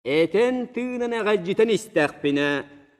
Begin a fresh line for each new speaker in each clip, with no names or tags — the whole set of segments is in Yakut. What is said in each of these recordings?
Этэн-тыынан эҕэлдьитэн истэхпинэ,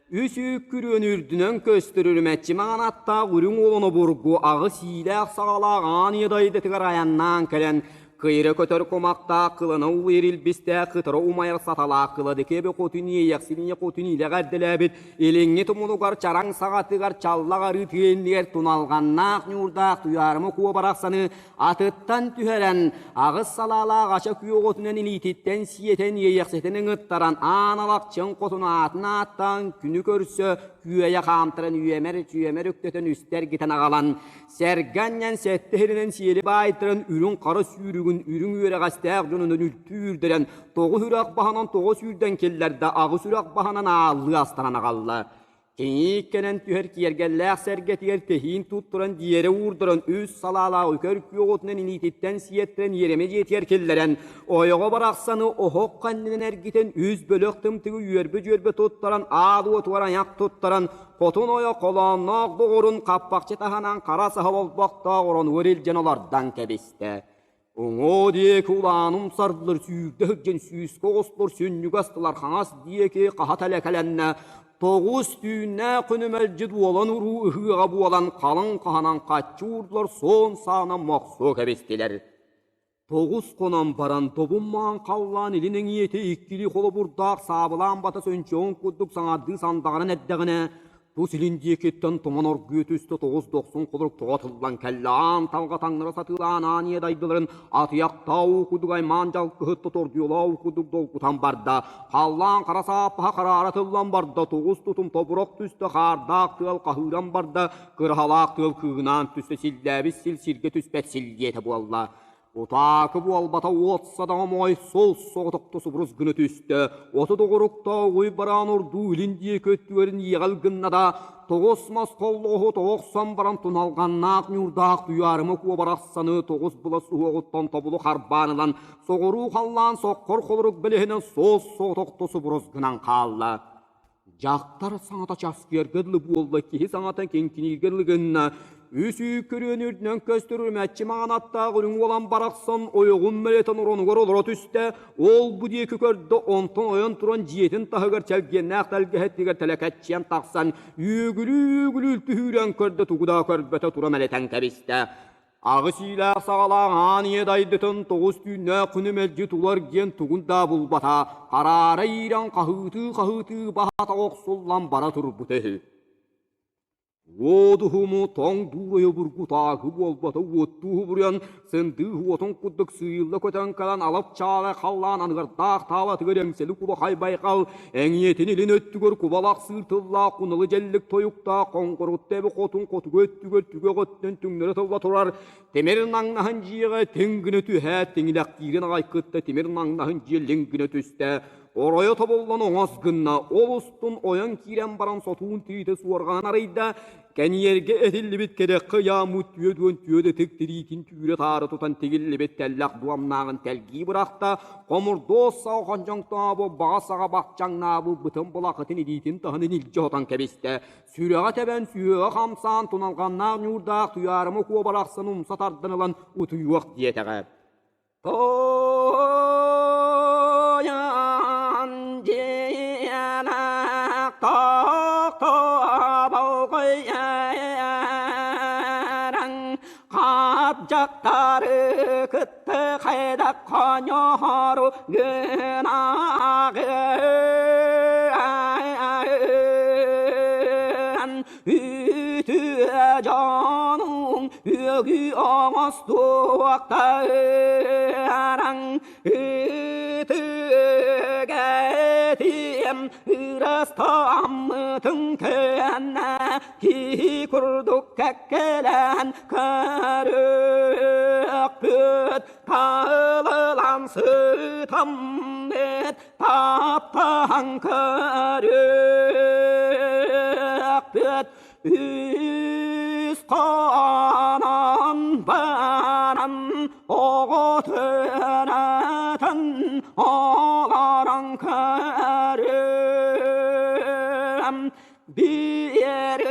үс үүккүрүөн үрдүнэн көстөр үрүмэччи маҥан аттаах үрүҥ уолун обургу аҕыс иилээх-саҕалаах аан ийэ дойдутугар айаннаан кэлэн, кыйра көтөр кумахтаах кылана улуйар илбистээх кытара умайар саталаах кыладыкы эбэ хотун иэйэхсин ийэ хотун илэҕэ эрдэлээбит илиҥҥи тумулугар чараҥ саҕатыгар чаллах арыы тыа иннигэр туналҕаннаах ньуурдаах туйаарыма куо барахсаны Атыттан түһэрэн, аҕыс салаалаах ача күөҕүтүнэн илиититтэн сиэтэн иэйэхситин ыҥыттаран, аан алахчын хотун аатын ааттаан, күнү көрсө күөйэ хаамтаран үөмэр-чүөмэр үктэтэн үстэ эргитэн аҕалан, сэргэ анньан сэттэ иһиринэн сиэли баайтаран үрүҥ хара сүүрүгүн үрүҥ үөрэҕэстээх дьонунан үлтү үүрдэрэн, тоҕус үрэх баһынан тоҕус үүрдэн киллэрдэ, аҕыс үрэх баһынан ааллыы астаран аҕалла. Кэҥиик кэлэн түһэр киэргэллээх сэргэтигэр тэһиин туттаран диэрэ уурдаран үс салаалаах үкэр күөх отунан илиититтэн сиэттэрэн иэримэ дьиэтигэр киллэрэн, ойоҕо барахсаны оһох кэннинэн эргитэн үс бөлөх тымтыгы үөрбэ-дьүөрбэ туттаран аал уотугар айах туттаран, хотун ойох холоонноох доҕорун хаппахчы таһынан хара саһыл олбохтоох оронугар илдьэн олордон кэбистэ. Оҥоо диэки улааным сардылар сүүрдэ сылдьан сүүскэ оҕустулар сүнньүгэ астылар хаҥас диэки хаһа тэлэкэлэннэ тоҕус түүннээх күнү мэлдьи дуолан уруу ыһыаҕа буолан халыҥ хаһанан хаччы уурдулар суон саанан мохсуо кэбистилэр. Тоҕус хонон баран тобун маҥан халлаан илин эҥиэтэ иккилии холобурдаах саабылаан бата сөнчөҕүн курдук саҥардыы сандаҕаран эрдэҕинэ Тус илин диэкиттэн туман оргуйа түстэ тоҕус дохсун холорук тоҕо тыллан кэллэ аан талҕа таҥнара сатыылаан аан ийэ дайдыларын атыйахтаа уу курдук аймаан дьалкыһытта тордуйалаа уу курдук долгутан барда халлаан хара сааппаһа хараара тыллан барда тоҕус тутум тобурах түстэ хаардаах тыал хаһыыран барда кыраһалаах тыал кыыгынаан түстэ силлээбит сил сиргэ түспэт силлиэтэ буолла Утаакы буолбата уот садаҥа моой сол соҕотохто субурус гына түстэ, оту доҕоруктаах уй бараан ордуу илин диэки өттүгэрин иэҕэл гынна да, тоҕус мас холлоҕоһу тоҕо охсон баран туналҕаннаах ньуурдаах туйаарыма куобарахсаны тоҕус былас уһуоҕуттан тобулу харбаан ылан, соҕуруу халлаан соххор холорук бэлиһинэн суос соҕотохто субурус гынан хаалла. Дьахтар саҥата часкыйарга дылы буолла, киһи саҥата киҥкинииргэ дылы гынна. Үс үүккүрүөн үрдүнэн көстөр үрүмэччи маҥан аттаах үрүҥ уолан барахсан ойоҕун мэлэтэн оронугар олоро түстэ. Ол-бу диэки көрдө, онтон ойон туран дьиэтин таһыгар чэлгиэннээх тэлгэһэтигэр тэлэкэччийэн тахсан үөгүлүү-үөгүлүү түһүүрэн көрдө, тугу да көрбөтө тура мэлэтэн кэбистэ. Аҕыс иилээх саҕалаах аан ийэ дайдытын тоҕус түүннээх күнү мэлдьи тулар диэн тугун да булбата, хараара иирэн хаһыытыы-хаһыытыы баһата охсуллан бара турбута үһү. Уодуһуму тоҥ дуурайа бургутааһы буолбата уоттуу уһугуруйан сындыы уотун курдук сыыйылла көтөн кэлэн алап чаала халлаан аныгырдаах таалатыгар эҥсэли кулахай байҕал Эҥиэтин илин өттүгэр кубалах сыыр тыллаах куналы дьэллик тойуктаах хоҥкорутта эбэ хотун хотугу өттүгэр түгэх өттүнэн түҥнэри тылла турар тимир наҥнаһын дьиэҕэ тиҥ гына түһээт тиҥилэхтиирин аҕай кытта тимир наҥнаһын дьиэ лиҥ гына түстэ оройо тобуллан оҥос гынна ол устун ойон киирэн баран сотуун тириитэ суорҕанан арыйда Кэньиэргэ этиллибит кэрэххэ ыйааммыт түөрт уон түөрт ытык тириитин түүрэ-таары тутан тигиллибит тэллэх дуомнааҕын тэлгии бырахта, хомурдуос саҕа хончоҥтообу, баҕа саҕа бахчаҥнаабы бытын былахытын илиитин таһынан илдьэ отон кэбистэ. Сүрэҕэ тэбэн, сүһүөҕэ хамсаан, туналҕаннаах ньуурдаах туйаарыма куобарахсан умса тардан ылан утуйуох диэтэҕэ. Туйан дьиэлээх тохтоболгуйараҥ хат дьахтары кытта хайдах хоньоору гынаҕын Үтүө дьонуҥ үөгү оҥостуохтараҥ ытыгэтиэм ырастаммытыҥ кэннэ киһи курдук кэккэлээн көрүөхпүт таылылан сытаммыт таптаһан көрүөхпүт үс хонон баран оҕо төрөтөн олорон көрүөм биир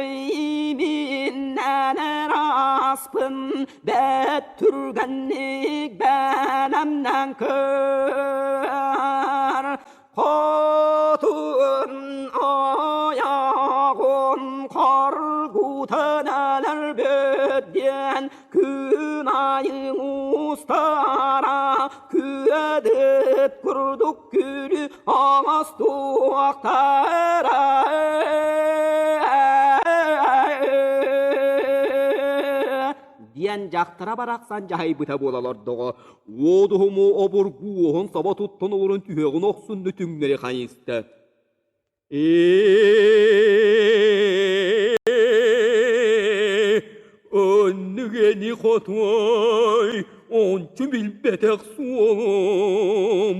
миннэн аспын бэт түргэнник бэлэмнэн көр. курдук күлү оҥостуохтара. Диэн дьахтара барахсан дьаһайбыта буола олордоҕо. Уодуһуму обургу уоһун саба туттан олорон түһэҕин охсунна түҥнэри хайыста.
Оннук ини хотуой, ончу билбэтэх суолум.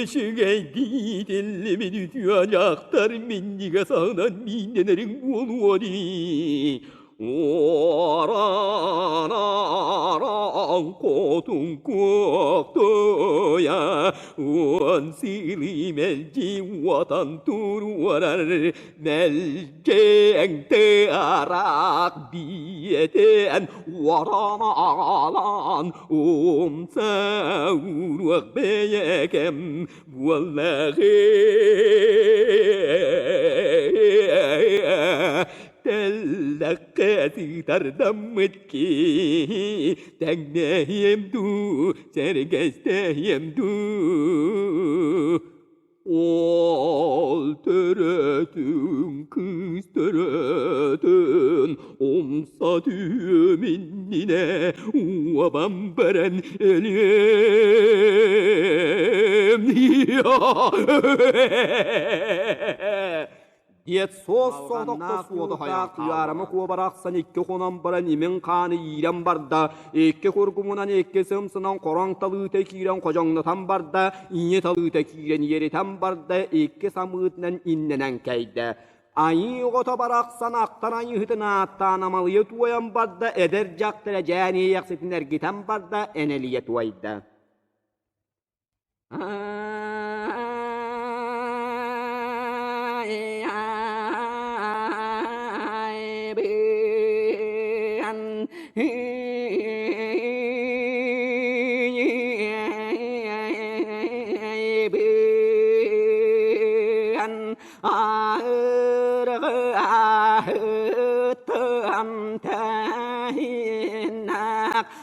Үчүгэйдии итиллибит үтүө дьахтар минньигэс аһынан мииннэнэриҥ буолуо дии. Уоран хотун куохтуйа уон сылы мэлдьи уотан туруорар мэлдьэҥ тыараах биэтэн уоран аҕалан умса уруох бэйэкэм буоллаҕы Тэллэххэ сыытардаммыт киһи тэҥнэһиэм дуу, сэргэстэһиэм дуу. Ол төрөтүн, кыыс төрөтүн, умса түһүөм иннинэ уобан баран өлүөм.
Диэт суос соҕотохто суода хайаан туйаарама куобарахсан икки хонон баран имин хааны иирэн барда, икки кургумунан икки сымсынан хороҥ талыыта киирэн ходьоҥнотон барда, ийэ талыыта киирэн иэритэн барда, икки самыытынан иннэнэн кэйдэ. Айыы оҕото барахсан ахтан айыыһытын ааттаан амалыйа туойан барда, эдэр дьахтар эдьээн иэйэхситин эргитэн барда, энэлийэ туойда.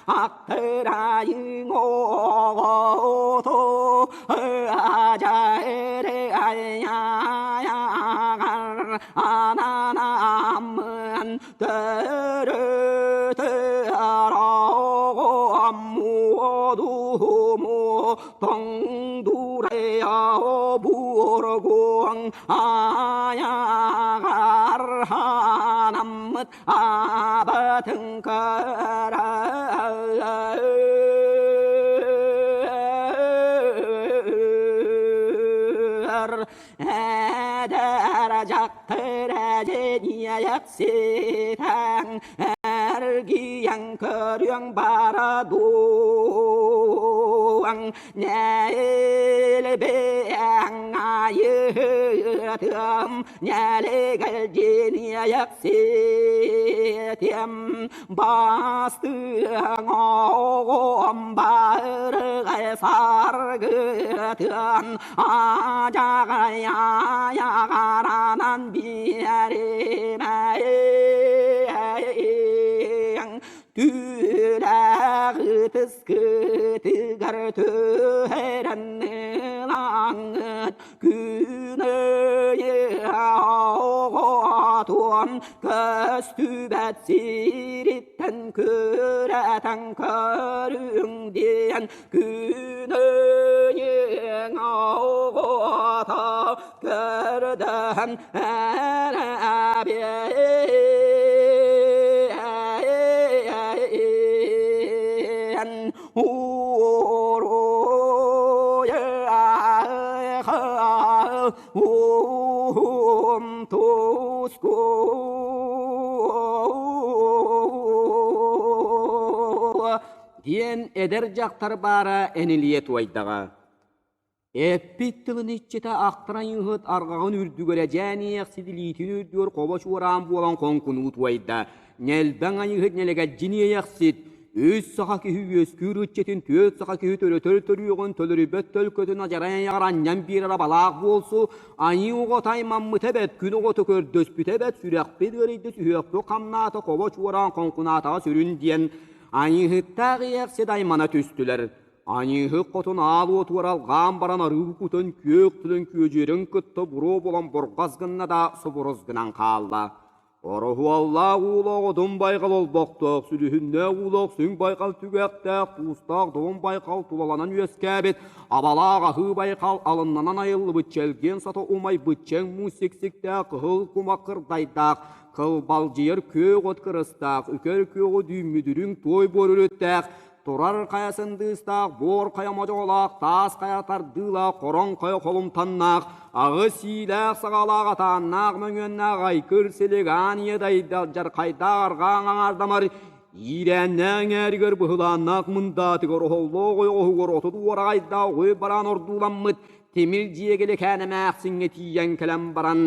Ахтырайын оҕото ажайрайар ананамын төрөтөр оҕом муодуму тоҥдурайа бургуҥ аяғар ханаммыт Абатын көрөр эдэр дьахтар эдьиниэйэхситэн эргийэн көрүөҥ бара дуоҥ нэлбэҥ айыытым Нэлэгэлдьиниэйэхситим бастыаҥ оҕом барыгай саргытыан адьаҕай айаҕаранан биэримэйиҥ Түүлээх ытыскытыгар түһэрэн ылаҥҥыт күн оҕотуон көстүбэт сириттэн күрэтэн көрүҥ диэн күн оҕото көрдөһөн эрэбиэн
Диэн эдэр дьахтар баара энилийэ туойдаҕа.
Эппит тылын иччитэ ахтар айыыһыт арҕаҕын үрдүгэр эдьээн иэхсит илиитин үрдүгэр хобо чуораан буолан хоҥкунуу туойда. Ньэлбэҥ айыыһыт нэлэгэдьин иэйэхсит, үс саха киһи үөскүүр ыччатын түөрт саха киһи төрөтөр төрүөҕүн төлөрүйбэт төлкөтүн адьарай айаҕар анньан биэрэр абалаах буолсу, айыы оҕото аймаммыта эбэт, күн оҕото көрдөспүтэ эбэт, сүрэхпит ыарыйда, сүһүөхпүт хамнаата, хобо чуораан хоҥкунаатаҕа сүрүн диэн айыыһыттаах иэхсит аймана түстүлэр. Аньыыһык хотун аал уотугар алҕаан баран арыы кутан күөх төлөн күөдьүөрүн кытта буруо буолан бурҕас гынна да субурус гынан хаалла. Ороһуоллаах уулаах одун байҕал олбохтоох, сүлүһүннээх уулаах сүҥ байҕал түгэхтээх, туустаах добун байҕал тулаланан үөскээбит, абалаах аһыы байҕал алыннанан айыллыбыт чэлгиэн сата умайбыт чэҥ муус сиксиктээх кыһыл кумах кырдайдаах, кылбалдьыйар күөх от кырыстаах, үкэр күөҕү дүүммүдүрүҥ туой буор үрүттээх, Турар хайа сындыыстаах, буор хайа модьоҕолоох, таас хайа тардыылаах, хороҥ хайа холумтаннаах, аҕыс иилээх саҕалаах атааннаах мөҥүөннээх айкыр силик аан ийэ дайда алдьархайдаах арҕааҥ аҥаардамар иирээннээх эҥээригэр быһылааннаах мындаатыгар оһоллоох ойоҕоһугар 30 уораҕайдаах уй бараан ордууламмыт тимир дьиэгэли кээн эмээхсиҥҥэ тиийэн кэлэн баран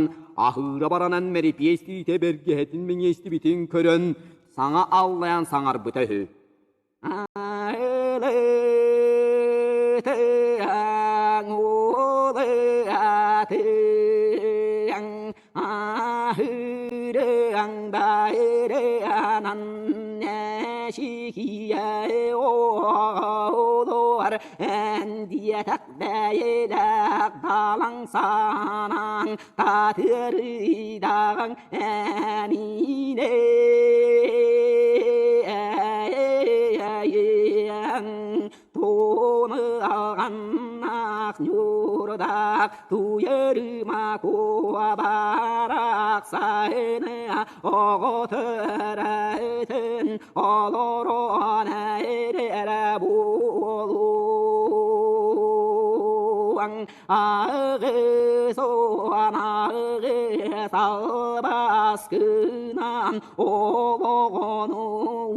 аһыыра баранан мэрипиэс тиитэ бэргэһэтин мэҥиэстибитин көрөн саҥа аллайан саҥарбыта үһү. Татырыйдаҕаҥ Әмине Туны алғаннақ нюрдақ Туйырыма куабарақ сайыны Оҕотырайтын олорон эрэ буолуаҥ Аҕыс-уон аҕыс албаскынан олоҕону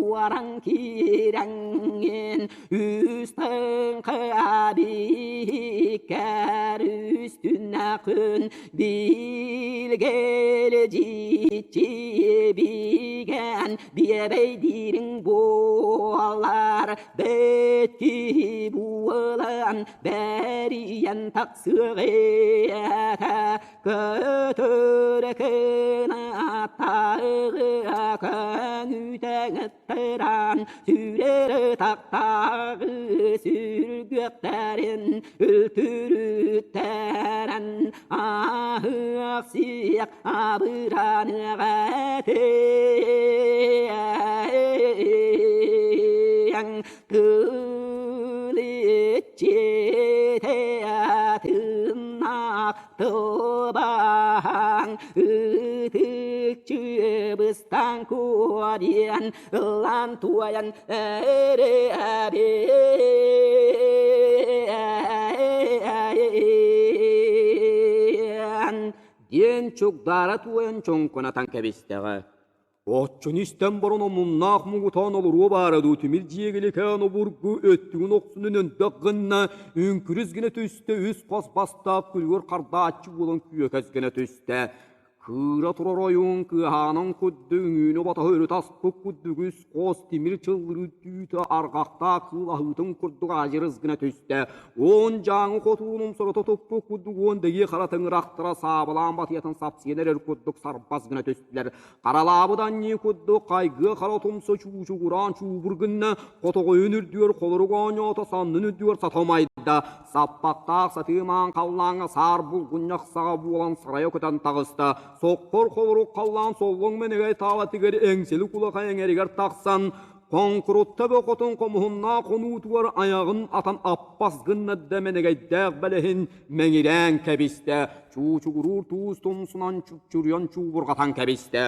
уоран киирэҥҥин үс тыҥха бииккэр үстүнэ күн билгэлдьиччибигэн биэбэйдиириҥ буолар бэт киһи буолан бэрийэн тахсыаҕа көтөр кынаттааҕы көҥүтэҥэттэрэн сүрэр тахтааҕы сүргүөхтэрин өлтүрүттэрэн аһыах сиэх абыраныаҕа этиэҥ Тыличчитэ тыыннаах тылбаһаҥ ытык чыбыстан куориан ылан туойан эрэбиэн диэн чугдаара туойан чоҥкунатан кэбистэҕэ. Оччону истэн баран омуннаах муҥутаан олоруо баара дуу тимир дьиэгиликээн обургу өттүгүн охсунун өндөк гынна, үҥкүрүс гына түстэ, үс хос бастаах күлүгэр хардааччы буолан күөкэс гына түстэ. Кыыра турар ойуун кыаһаанын кудду үҥүүнү батаһы өрүтэ аспыт курдук үс хос тимир чыллырыы түүтэ арҕахтаах кыыл аһыытын курдук адьырыс гына түстэ. Уон дьааҥы хотуун умсурута туппут курдук уон дэгиэ хара тыҥырахтара саабылаан батыйатын сапсыйан эрэр курдук сарбас гына түстүлэр. Харалаабыт анньыы курдук хайгыа хара тумса чуучугураан чуубур гынна, хотоҕойун үрдүгэр холорук оонньоото, саннын үрдүгэр сатамайда, саппаттаах сатыы маан халлааҥҥа саар булгунньах саҕа буолан сарайа көтөн таҕыста, соххор холорук халлаан соллоҥ мэнэгэй таалатыгар эҥсили кулаха эҥэригэр тахсан, Хоҥкурутта бөҕөтүн хомуһуннаах хонуутугар айаҕын атан аппас гынна да мэнэгэйдээх бэлэһин мэҥирээн кэбистэ, чуучугуруур туус тумсунан чупчуруйан чуубурҕатан кэбистэ.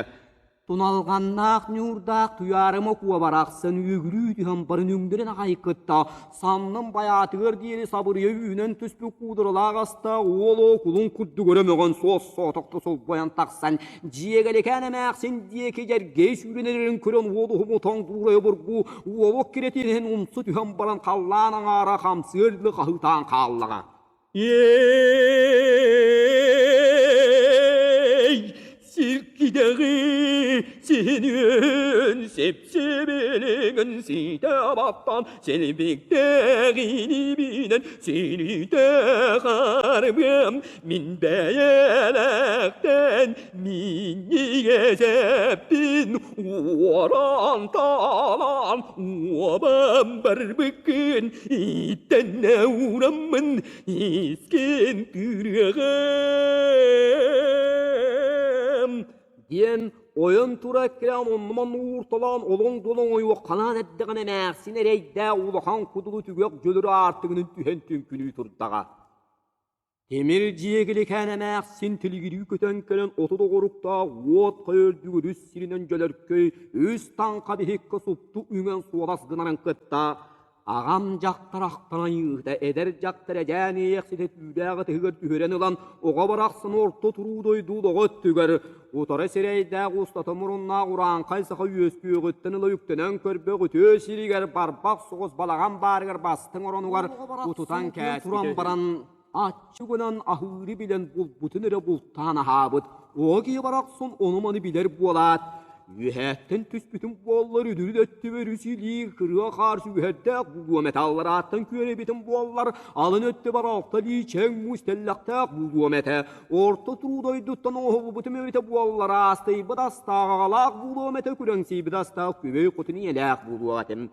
Туналҕаннаах ньуурдаах туйаарыма куобарахсан үөгүрүү түһэн барын үҥдэрин аҕай кытта саннын байаатыгар диэри сабырыйа үүнэн түспүт куудуралаах аста уол оокулун курдук өрө мөҕөн суос-соотохто солбуйан тахсан Дьиэгэликээн эмээхсин диэки дьэргэй сүүрэн эрэрин көрөн уол уһумутан дуурайа бургу уолук кирэтин иһин умсу түһэн баран халлаан аҥаара хамсыар дылы хаһыытаан хааллаҕа. Ей, сиркидэҕи синүөн сепсебелегин ситэ баттан силбиктэҕини бинэн синитэҕэ. барбым мин бэйэлээхтэн минньигэсэппин уоран талан уобан барбыккын иттэннэ уураммын искин тыырыаҕым диэн ойон тура эккирээн оннуман уурталаан олоҥ-долоҥ ойуохханаан эрдэҕинэ эмээхсин эрэйдээх улахан кудулу түгэх дьөлөрү аартыгынан түһэн түҥкүнүү турдаҕа. Тимир дьиэгиликээн эмээхсин тилигирии көтөн кэлэн 30 оҕуруктаах уот хайа үрдүгэр үс сиринэн дьөлөркөй үс таҥха биһиккэ супту үҥэн суолас гынарын кытта Аҕам дьахтар ахтан айыыта, эдэр дьахтар эдьээн иэйэхситэ түүлээх ытыһыгар түһэрэн ылан, оҕо барахсан орто туруу дойду оҕо өттүгэр, утары сирэйдээх устата муруннаах урааҥхай саха үөскүөҕүттэн ыла үктэнэн көрбөх үтүө сиригэр барбах соҕус балаҕан баарыгар бастыҥ оронугар утутан кээс туран баран аччыгынан аһыыры билэн булбутун эрэ бултаан аһаабыт. Оҕо киһи барахсан ону-маны билэр буолаат, үөһээттэн түспүтүм буоллар үдүрүт өттүбэр үс илии кырыа хаар сүгэһэрдээх булуом этэ, алларааттан күөрэйбитим буоллар алын өттүбэр алта илии чэҥ муус тэллэхтээх булуом этэ, орто туруу дойдуттан оҥоһуллубутум эбитэ буоллар аастыйбыт астаах аҕалаах булуом этэ, күрэҥсийбит астаах күбэй хотун ийэлээх булуох этим.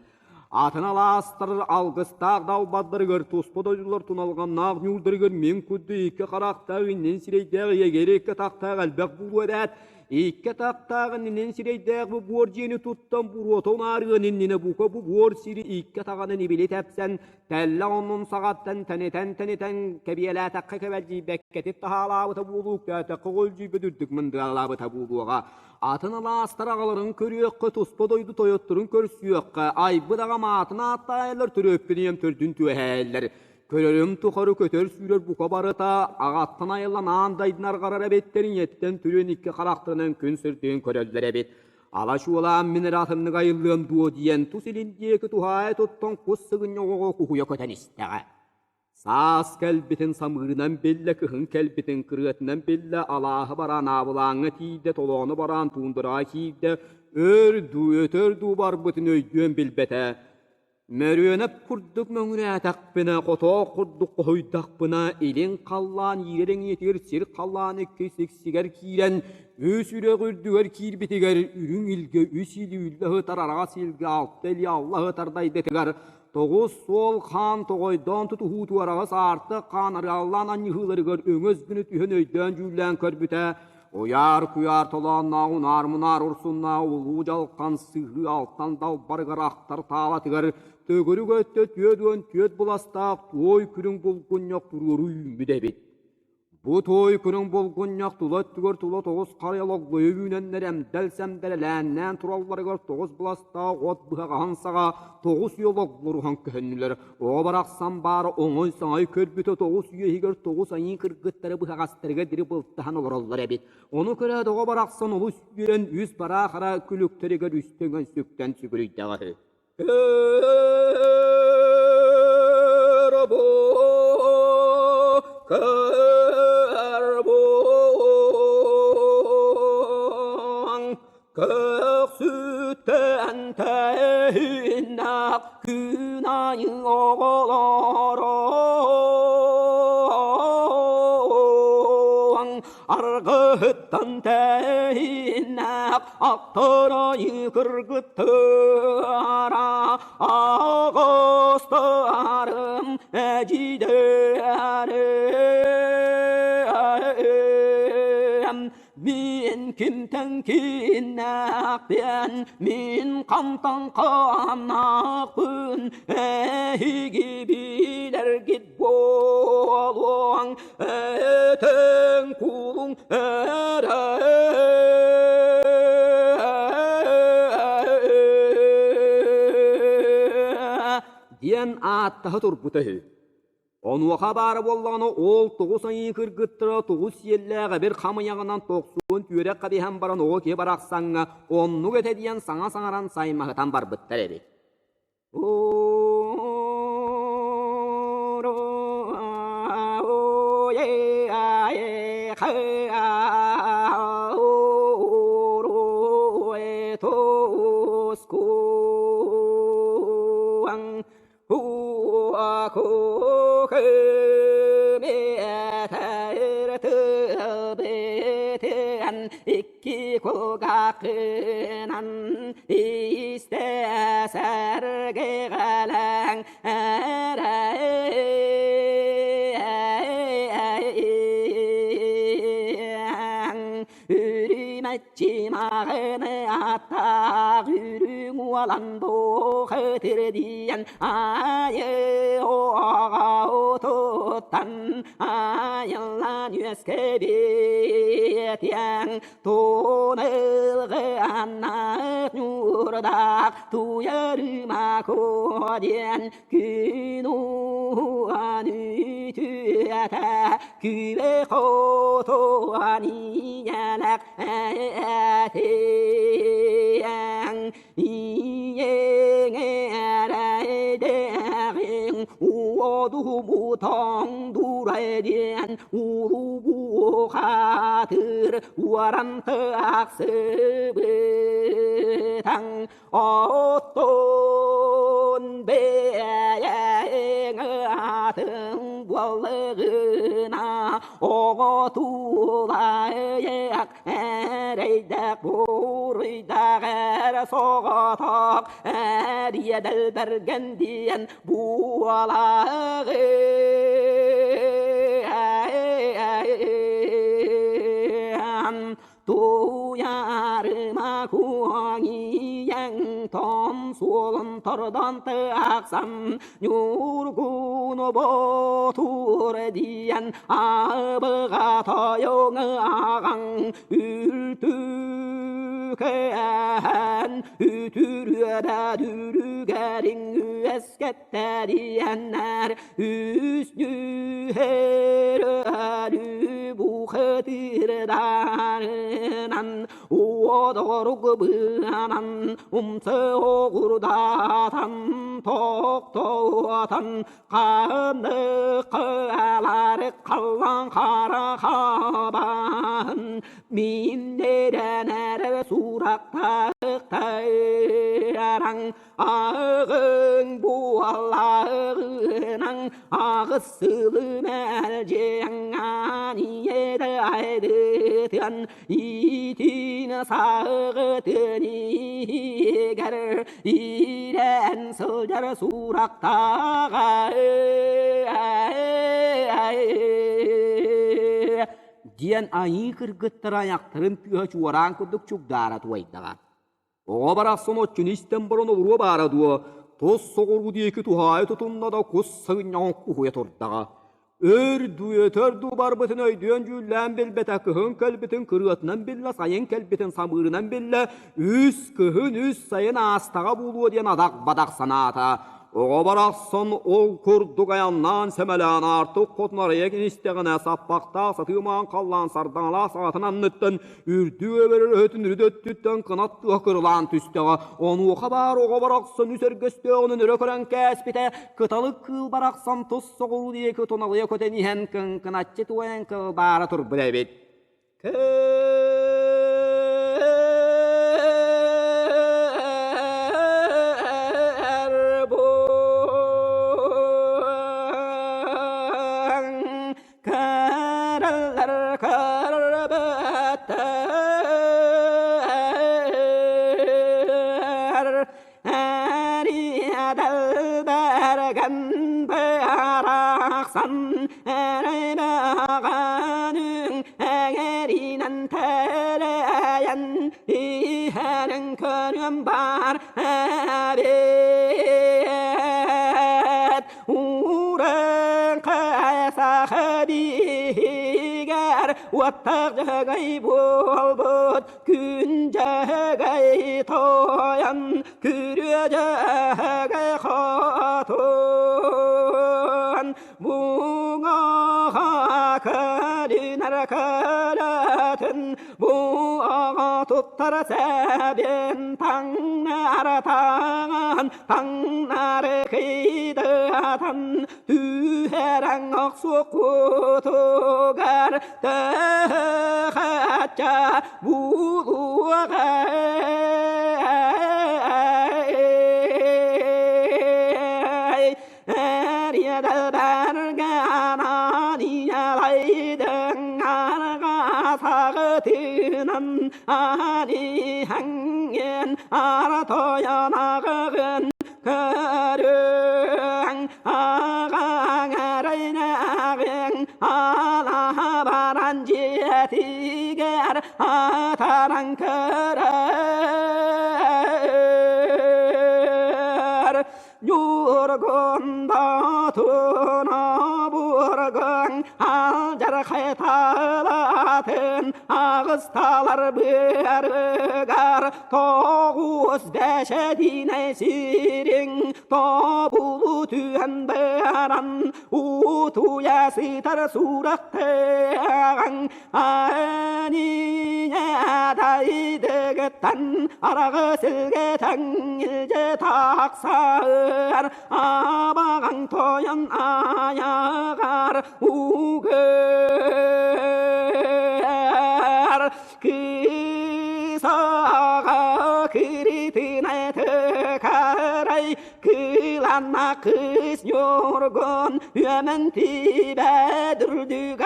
Атын алаастар алгыстаах далбардарыгар, туспа дойдулар туналҕаннаах ньуурдарыгар мин курдук икки харахтаах иннин сирэйдээх егерь икки атахтаах элбэх буолуо эбээт. Икки атахтаах иннин сирэйдээх бу буор дьиэни туттан буруота унаарыан иннинэ бука бу буор сири икки атаҕынан ибили тэпсэн, тэллэх оннун саҕаттан тэнитэн-тэнитэн кэбиэлээтэххэ кэбэлдьийбэккэтик таһаалаабыта буолуу, үктээтэххэ оҕолдьуйбут үрдүк мындыалаабыта буолуоҕа. Атын алаастар аҕаларын көрүөххэ, туспа дойду тойотторун көрсүөххэ, айбыт аҕам аатын ааттаайаллар, төрөөппүт ийэм төрдүн түөһээллэр. Көрөрүм тухары көтөр-сүүрэр бука барыта, аҕаттан айыллан аан дайдын арҕарар эбиттэр, ийэттэн түрүөн икки харахтарынан күн сырдыгын көрөллөр эбит. Ала чуолаан мин эрэ атыннык айыллыам дуо диэн тус илин диэки туһаайа туттан кус сыгынньах оҕо куһуйа көтөн истэҕэ. Саас кэлбитин самыырынан биллэ, кыһын кэлбитин кырыатынан биллэ, алааһы бараан аабылааҥҥа тиийдэ, толоону бараан туундараҕа киирдэ, өр дуу, өтөр дуу барбытын өйдүөн билбэтэ. Мөрүөнэп курдук мөҥүрээтэхпинэ, хотоох курдук хоһуйдахпына, илин халлаан иирэр эҥиэтигэр сир халлаан икки сиксигэр киирэн, үс үрэх үрдүгэр киирбитигэр үрүҥ илгэ үс илии үллэ сытар араҕас илгэ алта илии алла сытар дайдытыгар Тоҕус суол хаан тоҕойдоон тутуһуу туораҕас аартык хаан арыаллаан анньыһыыларыгар өҥөс гына түһэн өйдөөн-дьүүллээн көрбүтэ, уйаар-куйаар толоонноох унаар-мунаар урсуннаах улуу дьалхан сыһыы алтан далбарыгар ахтар таалатыгар төгүрүк өттө 44 быластаах туой күрүҥ булгунньах туруору үүммүт эбит. Бу туой күнүҥ булгунньах тула өттүгэр тула тоҕус харыйа логлойу үүнэннэр эмдэл-сэмдэл элээннээн туралларыгар тоҕус быластаах от быһаҕаһын саҕа тоҕус үйэ логлоруһан көһүннүлэр. Оҕо барахсан баара оҥой-саҥай көрбүтэ тоҕус үйэ иһигэр тоҕус айыы кыргыттары быһаҕастарыгар дири былтаһан олороллор эбит. Ону көрөөт оҕо барахсан олус үөрэн үс бараахара күлүктэригэр үстэ өҥөн сүктэн сүгүрүйдэҕэ үһү. Көхсүттэн тэһиннэх күн айы оҕолоро Аргыһыттан тэһиннэх Ахтарайы кыргыттара аҕыстарым эдьиийдэрим Мин кимтэн кииннээхпин, мин хантан хааннаахпын, эһиги билэргит буолуоҥ, этиҥ кулуҥ эрэ диэн ааттаһа турбута үһү. Онуоха баара буоллаҕына ол тоҕус айыы кыргыттара тоҕус сиэллээх эбир хамыйаҕынан тохсуон түөрэх кэбиһэн баран оҕо киһи барахсаҥҥа оннук этэ диэн саҥа саҥаран саймаһытан барбыттар эбит. кулгааххынан истэ сэргэҕэлэҥ эрэйиэҥ Үрүмэччи маҕаны аттаах үрүҥ уолан бухатыр диэн айы оҕо туттан айыллан үөскэбитиэҥ Тунылгыаннаах ньуурдаах туйарыма куо диэн күн уһуан үтүөтэ күбэ хотуан ийэлэх этиэҥ ийэҥ эрэйдээҕиҥ уодубутоҥ дурай диэн урубуохатыр уоран тахсыбытаҥ оттон бэйэҥ атын буоллаҕына оҕо тулайах эрэйдээх буруйдаах эрэ соҕотох эриэдэл бэргэн диэн буолаҕын. Туйаарыма куоҥийэҥ том суолун тордон тахсан Ньургун Боотур диэн абыга тойоҥ аҕаҥ үлтүкээн үтүрүөбэ дүлүгэриҥ үөскэттэриэннэр үс нүһэр өлүү бухатырдарынан уодорук быанан умса оҕурдатан тохтотан ханны кыалары халлан хара хабан миннерен эрэ сурахтаахтараҥ Ааҕыҥ буоллаҕынан аҕыс сылы мэлдьиэҥ аниедайдытыан иитин саҕытын иһигэр иирэн сылдьар сурахтааҕа диэн айыы кыргыттар айахтарын тыаһа чуораан курдук чугдаара туойдаҕа. Оҕо барахсан оччону истэн баран олоруо баара дуо, тус соҕуруу диэки туһаайа тутунна да кус сыгынньаҕын куһуйа турдаҕа. Өр дуу, өтөр дуу барбытын өйдүөн-дьүүллээн билбэтэ, кыһын кэлбитин кырыатынан биллэ, сайын кэлбитин самыырынан биллэ, үс кыһын, үс сайын аастаҕа буолуо диэн адах-бадах санаата. Оҕо барахсан ол курдук айаннаан сэмэлээн аартык хотун арыйа истэҕинэ саппахтаах сатыымаан халлаан сардаҥалаах саҕатын анныттан үрдүк эбэрэр өһөтүн үрүт өттүттэн кынат тыа кырылаан түстэҕэ. Онуоха баар оҕо барахсан үс өргөстөөҕүнэн өрө көрөн кээспитэ, кыталык кыыл барахсан тус соҕуруу диэки туналыйа көтөн иһэн кыҥкыначчы туойан кылбаара турбут эбит. Кэрэллэр көрбөттөр Эриэдэлбэргэн быарахсан эрэйбэҕэнүҥ эҥэринэн тэлэйэн иһэрин көрүөм баар эбит Уран саха биһигэр уоттаах дьаһагай буолбут күн дьаһагай тойон күрүө дьаһагай хотун буҥаха көлүнэр көлөтүн Буаҕа туттар сэбин таҥнары таҥан, таҥнары кыйдатан, түһэрэн охсуккутугар төһө булуоҕа саҕытынан аниһаҥҥын ара тойон аҕыгын көрүҥ аҕаҥ эрэйнээҕиҥ алаһа баран дьиэтигэр атаран көрөр Ньургун Боотуна бургун алдьархай талатын аҕысталар быарыгар тоҕус бэчэдиинэй сириҥ тобулу түһэн баран утуйа сытар сурахтааҕыҥ Аанийа-дайдыгыттан араҕы силгэтэн илдьэ тахсар абаҕаҥ тойон айаҕар угар кыысаҕа кырытынай тыкарай Кыыланна кыыс ньургун үөмэн тибэ дүрдүк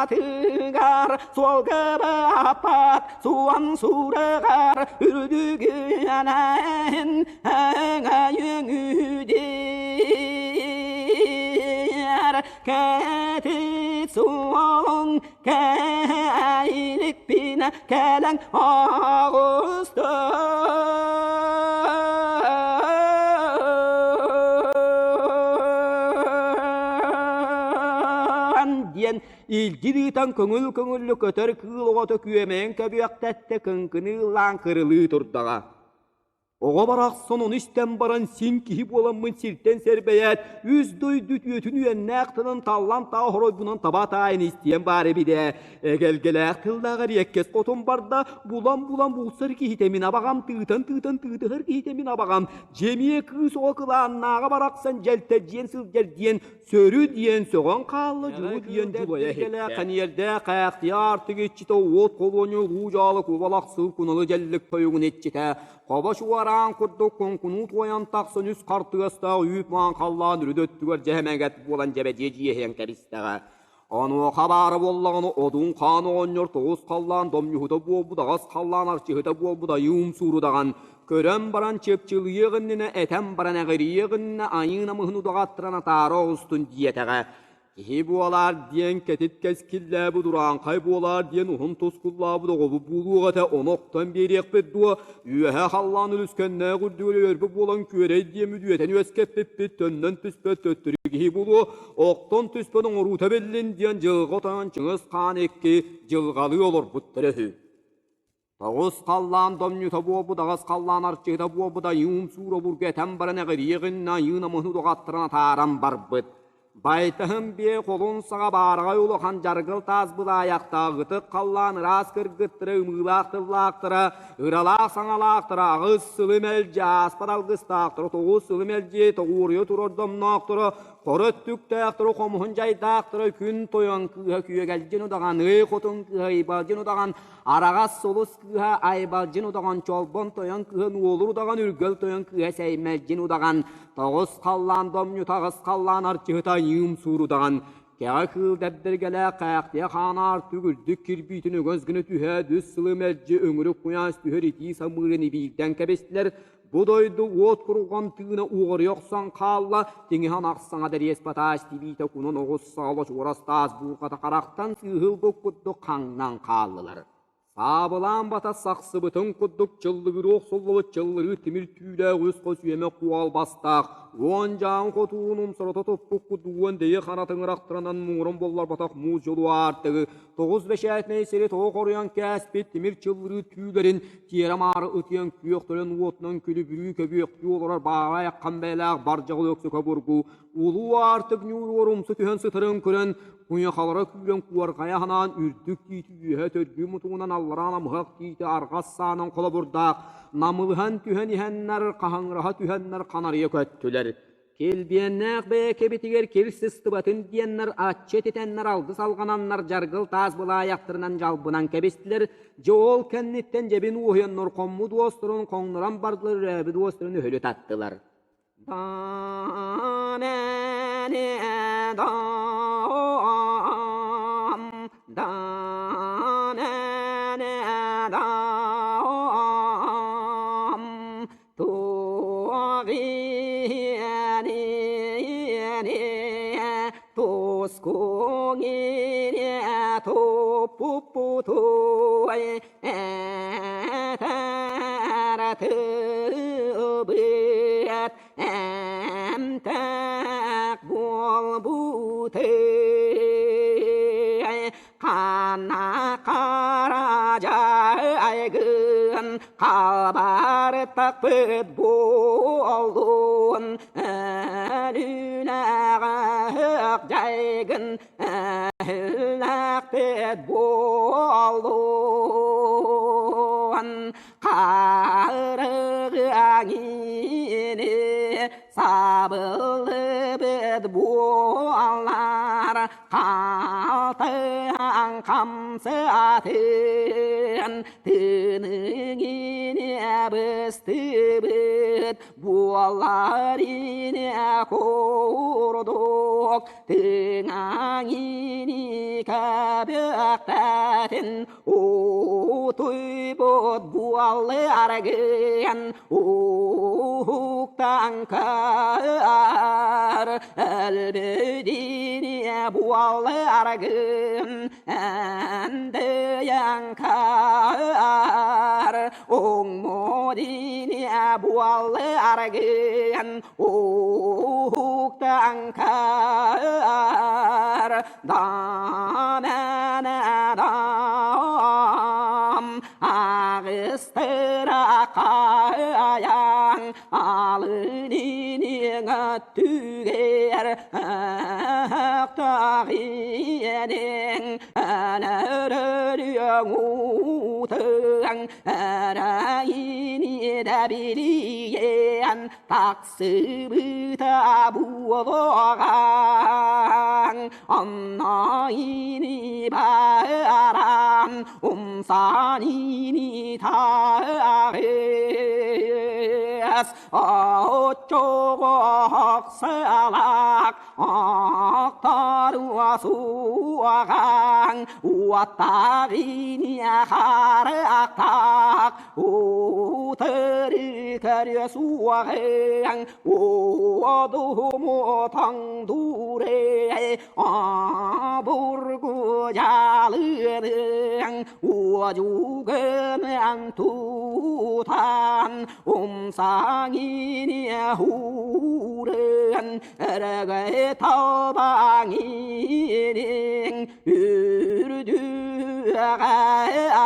атыгар суолга баппат суон суурыгар үрдүгүнэн өҥөйүҥүдир кэтит суолуҥ кэһэйликпин кэлэн оҕустун диэн илдьи ыытан көҥүл-көҥүллү көтөр кыыл оҕото күөмэйин көбүөхтэттэ кыҥкыныылаан кырылыы турдаҕа. Оҕо барахсан ону истэн баран син киһи буоламмын сиртэн сэрбэйээт, үс дойду үтүөтүн үөннээх тылын таллан таа хоройбунан таба таайан истиэн баар эбит ээ. Эгэлгэлээх тыллаах эриэккэс хотун барда, булан-булан булсар киһитэ мин абаҕам, тыытан-тыытан тыытыһар киһитэ мин абаҕам, дьэмиэ кыыс оҕо кылааннааҕа барахсан дьэлтэдьиэн сылдьар диэн Сөрү диэн сөҕөн хаалла, дьулу диэн дьулайа иһиттэ. Хэниэрдээх кээхтиэ аартык иччитэ уот холуонньу улуу дьаалы кубалах сыл куналы дьэллик тойугун иччитэ, хобо чуораан курдук куҥкунуу туойан тахсан үс хартыгастаах үүт-маан халлаан үрүт өттүгэр дьэһэмэгэт буолан дьэбэдиэ дьиэһийэн кэбистэҕэ. Онуоха баара буоллаҕына Одун хаан оҕонньор тоҕус халлаан домньуһута буолбут аҕас халлаан арчыһыта буолбут айыы умсуурудаҕан көрөн баран чыпчылыйыах иннинэ этэн баран эҕирийиэх иннинэ айыы намыһын удаҕаттаран атаара оҕустун диэтэҕэ. Киһи буолаар диэн кэтит кэскиллээбит урааҥхай буолаар диэн уһун тускуллаабыт оҕобут буолуох этэ ону охтон биэриэхпит дуо үөһэ халлаан үлүскэннээх үрдүгэр өлөрбүт буолан күөрэй диэн мүдүөтэн үөскэппиппит төннөн түспэт төттөрү киһи буолуо охтон түспэт оҥоруута биллин диэн дьылҕа отонон Чыҥыс Хаан икки дьылҕалыы олорбуттара үһү. Тоҕус халлаан домньута буолбут, аҕыс халлаан арчыһыта буолбут айыым суура обургу этэн баран эҕириэҕиннэ айыы намыһын удаҕаттаран атааран барбыт. Байтаһын биэ холун саҕа баараҕай улахан дьаргыл таас былаайахтаах ытык халлаан ыраас кыргыттара ымыылаах тыллаахтара, ыралаах саҥалаахтара аҕыс сылы мэлдьи ааспат алгыстаахтара, тоҕус сылы мэлдьи тоҕуоруйа турар домноохторо, Хоро өттүктээхтэрэ, хомуһун дьайдаахтара күн тойон кыыһа Күөгэлдьин удаҕан, ый хотун кыыһа Ыйбалдьын удаҕан, араҕас сулус кыыһа Айбалдьын удаҕан, чолбон тойон кыыһа Нуолур удаҕан, үргэл тойон кыыһа Сэймэлдьин удаҕан, тоҕус халлаан домньута, аҕыс халлаан арчыһыта Айыым суур удаҕан, кэҕэ кыыл дэбдиргэлээх кээхтиэ хаанаар түгүрдүк кирбиитин өҥөс гына түһээт үс сылы мэлдьи өҥүрүк куйаас түһэр итии самыырын ибиирдэн кэбистилэр, Бу дойду уот курҕан тыына уҕарыйа охсон хаалла, тиҥиһэн ахсаҥа дэриэс батаас тибиитэ кунан оҕус саала чуорас таас буурҕата харахтан сыыһылбыт курдук хаҥнан хааллылар. Саабылаан бата сахсыбытын курдук чыллыгырыы охсуллубут чыллырыы тимир түүлээх үс хос үөмэ куол бастаах, уон дьаан хотуун умсарата туппут курдук уон дэйи хара тыҥырахтарынан муҥурун булларбатах муус дьолу аартыгы тоҕус бэчээтинэй сири тоҕо хоруйан кээспит тимир чыллырыы түүлэрин тиэрэ-маары ытыйан күөх төлөн уотунан күлүбүрүү көбүөхтүү олорор бааҕай аххан бэйэлээх бардьаҕыл өксөкө бургу улуу аартык ньууругар умса түһэн сытарын көрөн куйахалара күүрэн куорҕайа ханаан үрдүк тиити үөһэ төргүү мутугунан аллараа намыһах тиити арҕас саанан холобурдаах намылыһан түһэн иһэннэр хаһыҥыраһа түһэннэр ханарыйа көттүлэр. Килбиэннээх бэйэкэбитигэр кир сыстыбатын диэннэр аччы этитэннэр алгыс алҕананнар дьаргыл таас былаайахтарынан дьалбынан кэбистилэр. Дьэ ол кэнниттэн дьэбин уоһуйаннар хоммут уостарын хоҥнорон бардылар өрөөбүт уостарын өһүлү таттылар. туппуппутуй этэр эмтээх буолбуты хана хара дьайгын халбарытахпыт буоллун өлүүлээх дьайгын өлүүлээхпит буоллун Харыгыаҥини сабыллыбыт буоллар халтаҥ хамсаатын тыныҥине быстыбыт буоллар ине курдук тыҥаҥини көбүөхтэтин Утуйбут буолларгын уһуктан көр, өлбүтүнэ буолларгын ындыйан көр, уҥмудине буолларгын уһуктан көр, Дам аҕыстыра хайаҥ алыниниҥ түгэр өхтөҕиниҥ өлөрүөҥ уутуҥ эрэйини да билиэн тахсыбыта буолуоҕаҥ онно ини баран умсан ини таҕыс оччоҕо охсалаах охторуо суоҕаҥ уоттаах ини харахтаах Утары көрүө суоҕыаҥ, уодуһуму тоҥдуурэй, обургу дьаалыаныаҥ, уодьугыныаҥ тутан, умсаҥ иниэ уурыан, өрөгөй талбаҥ иниҥ, үрдүөҕэ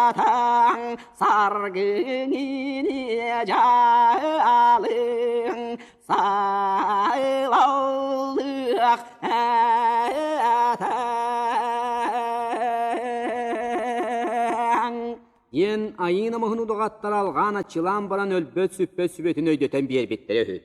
атаҥ, Саргыҥини дьаалыҥ сайлаллыах этэн. Диэн айыы намыһын удаҕаттара алҕаан аччылаан баран өлбөт-сүппэт сүбэтин өйдөтөн биэрбиттэрэ үһү.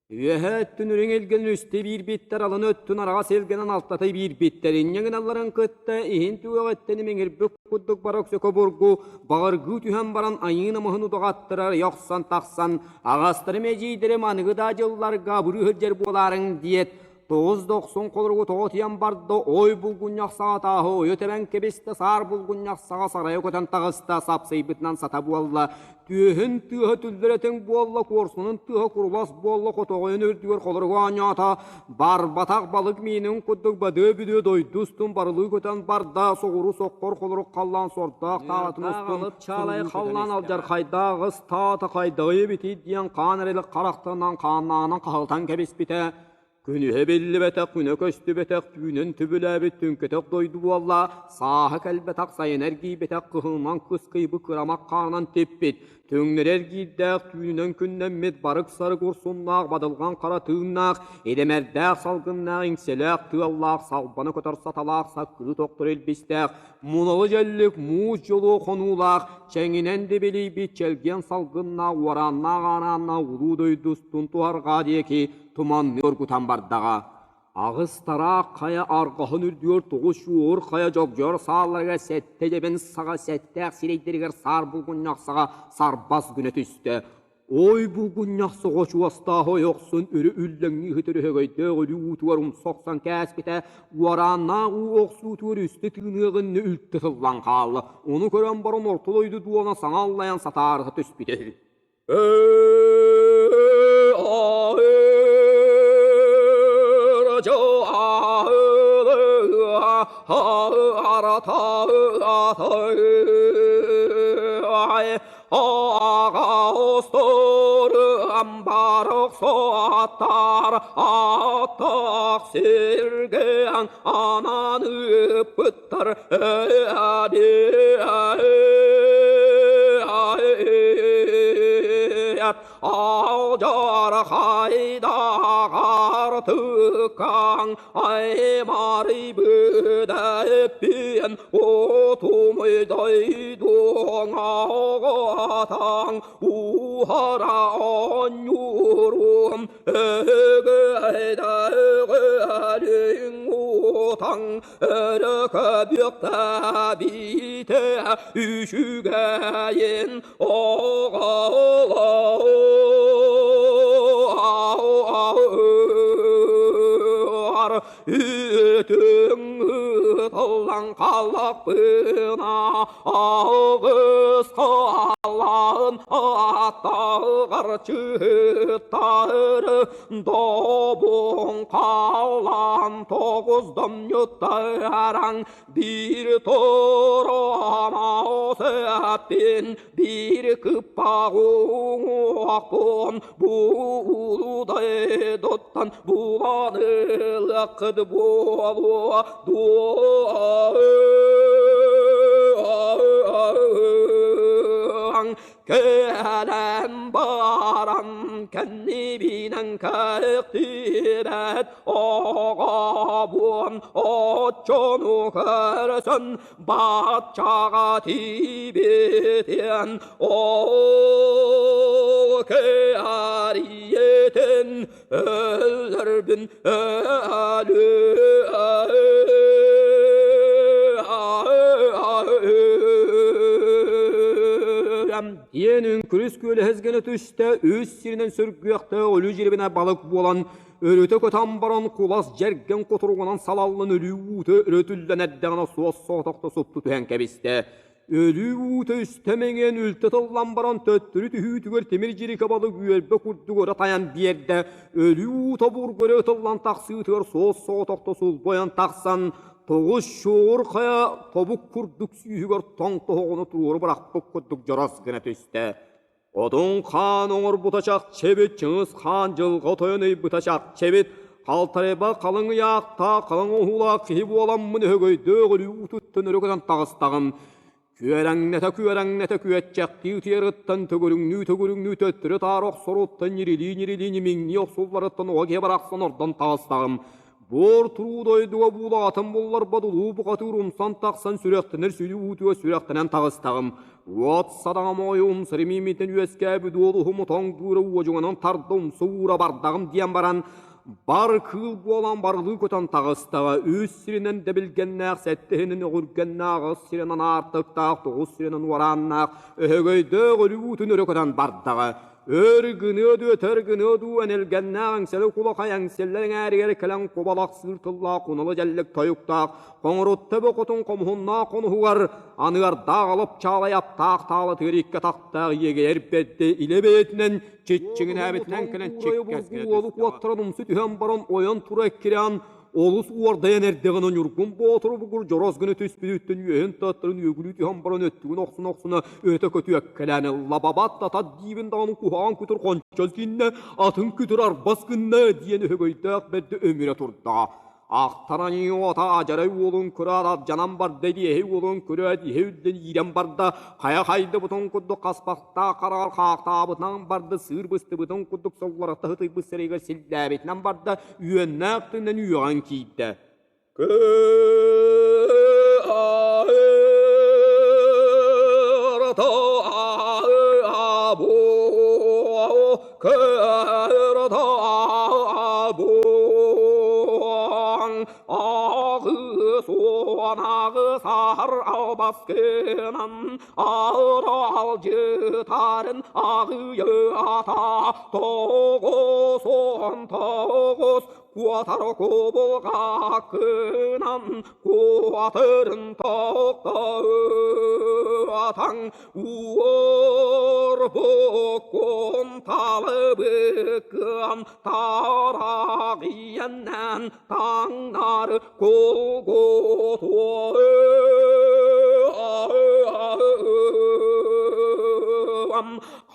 Үөһээ өттүн үрүҥ илгэнин үстэ биирбиттэр, алын өттүн араҕас илгэнин алтата биирбиттэр. Инньэ гыналларын кытта иһин түгэҕиттэн имиҥирбит курдук бара өксөкө бургу баҕыргыы түһэн баран айыы намыһын удаҕаттарар охсон тахсан аҕастарым эдьиийдэрим аныгы да дьылларга абырыы сылдьар буолаарыҥ диэт тоҕус дохсун холоругу тоҕо тиийэн барда, ой булгунньах саҕа тааһы ойо тэбэн кэбистэ, саар булгунньах саҕа сарайа көтөн таҕыста, сапсыйбытынан сата буолла, түөһүн тыаһа түллэрэтиҥ буолла, куорсунун тыаһа курулас буолла, хотоҕойун үрдүгэр холоругу оонньоото, барбатах балык миинин курдук бадыа-бүдүө дойду устун барылыы көтөн барда, соҕуруу соххор холорук халлаан сордоох таалатын устун чаалай халлаан алдьархайдаах ыстаата хайдаҕый эбитий диэн хаан эрэлик харахтарынан хааннаанан хаһылтан кэбиспитэ. Күнүһэ биллибэтэх, күнэ көстүбэтэх, түүнүн түбүлээбит түҥкэтэх дойду буолла, сааһа кэлбэтэх, сайына эргийбэтэх, кыһылынан кыскыйбыт кырамах хаанан типпит, түҥнэри эргиирдээх, түүнүнэн күннэммит, барык-сарык урсуннаах, бадылҕан хара тыыннаах, идэмэрдээх салгыннаах, иҥсэлээх тыаллаах, салбана көтөр саталаах, саккырыы тохтор илбистээх, муналы дьэллик, муус дьолуо хонуулаах, чэҥинэн дибилийбит чэлгиэн салгыннаах, уорааннаах аарааннаах улуу дойду устун туһарҕаа диэки туманныы оргутан бардаҕа. Аҕыс тараах хайа арҕаһын үрдүгэр тоҕус уор хайа дьогдьор саалларыгар сэттэ дьэбин саҕа сэттээх сирэйдэригэр саар булгунньах саҕа сарбас гына түстэ. Ой булгунньах соҕочуостаах ойохсун өрө үллэҥнии ыһытар өһөгөйдөөх өлүү уутугар умса охсон кээспитэ, уорааннаах уу охсуутугар үстэ тыыныаҕын үлтү тыллан хаалла. Ону көрөн баран орто дойду дуона саҥа аллайан сатаарыта түспүтэ үһү. Амбар аттах сиргэн анан ыппыттар Алдьархайдаҕар тыкаҥ аймарыйбыт эппиэн отумуй дойдуҥ аҕатаҥ уһара оонньуурум өгөйдөҕөлүҥ утаҥ өрө көбүөхтээбитэ үчүгэйин оҕолор үтүҥ ытыллан халлахпына аҕыс халаан аттаҕар чыыттары добун халаан тоҕус домньуттараҥ биир торомаосэппин биир кыппаҕуҥуохпун буулудай доттан буланылыккыт буолуо дуо кэлэн баран кэннибинэн кэхтибэт оҕобун оччону көрсөн баччаҕа тиийбитин ол кэриэтин өлөрбүн өлүөм диэн үҥкүрүс күөлэһэс гына түстэ, үс сиринэн сүргүөхтээх өлүү дьирибинэ балык буолан өрүтэ көтөн баран кулас дьэргэн кутуругунан салаллан өлүү уута өрөтүллэн эрдэҕинэ суос соҕотохто супту түһэн кэбистэ. Өлүү уута үстэ мэҥиэн үлтэ тыллан баран төттөрү түһүүтүгэр тимир дьирикэ балык үөрбэ курдук өрө тайан биэрдэ. Өлүү уута бургу өрө ытыллан тахсыытыгар суос соҕотохто сулбуйан тахсан тоҕус чуор хайа тобук курдук сүүһүгэр тоҥ тоһоҕону туруору бырахпыт курдук дьорос гына түстэ. Одун хаан оҥорбута чахчы эбит, Чыҥыс хаан дьылҕа тойон ыйбыта чахчы эбит, халтарыйба халыҥ ыйаахтаах, халыҥ оҥоһуулаах киһи буоламмын өһөгөйдөөх өлүү уутуттан өрө көтөн таҕыстаҕым. Күөрэҥнэтэ-күөрэҥнэтэ күөччэхтии ытыйарыттан төгүрүҥнүү-төгүрүҥнүү төттөрү-таары охсоруттан ньирилии-ньирилии ньимиҥнии охсулларыттан оҕо киһи барахсан ордон таҕыстаҕым. Буор туруу дойдуга буулаҕатын булларбат улуу бухатыыр умсан тахсан сүрэхтэнэр сүдү уутуга сүрэхтэнэн таҕыстаҕым. Уот садаҥа моойу умсары мииммитин үөскээбит уол уһуму тоҥдуура уодьуганан тарда умса уура бардаҕым диэн баран бар кыыл буолан барылыы көтөн таҕыстаҕа үс сиринэн дэбилгэннээх сэттиһинэн өҕүргэннээх аҕыс сиринэн аартыктаах тоҕус сиринэн уорааннаах өһөгөйдөөх өлүү уутун өрө көтөн бардаҕа Өр гыныа дуу, өтөр гыныа дуу энэлгэннээх эҥсэлэ кулахай эҥсэллэр эҥээригэр кэлэн кубалах сыыр тыллаах куналы дьэллик тойуктаах хоҥорутта бөкөтүн хомуһуннаах хонуһугар аныардаах алып чаалай аптаах таалатыгар икки атахтаах иэгэйэр бэрдэ илэ бэйэтинэн чиччиҥинээбитинэн кэлэн чиккэс гына уолу куоттаран умсу түһэн баран ойон тура эккирээн олус уордайан эрдэҕинэ Ньургун Боотуру бугур дьорос гына түспүтүттэн үөһүн тааттарын үөгүлүү түһэн баран өттүгүн охсуна-охсуна өтө көтүөккэлээн ылла бабат татат диибин даҕаны куһаҕан күтүр хончос гиннэ атын күтүр арбас гынна диэн өһөгөйдөөх бэрдэ өмүрэ турда. Ахтаран уота адьарай уолун көрөөт алдьанан барда диэһи уолун көрөөт иһэ үрдэн иирэн барда хайа хайдыбытын курдук хаспахтаах хараҕар хаахтаабытынан барда сыыр быстыбытын курдук соллоротто ытыйбыт сирэйигэр силлээбитинэн барда үөннээх тыынан үөҕэн киирдэ. Саһар албаскынан Аалдьытарын аҕыйата 99 куотар кубулҕаккынан куотарын тохтоотаҥ уорбуккун талыбыккын тараҕыйаннан таҥнар кулгутуом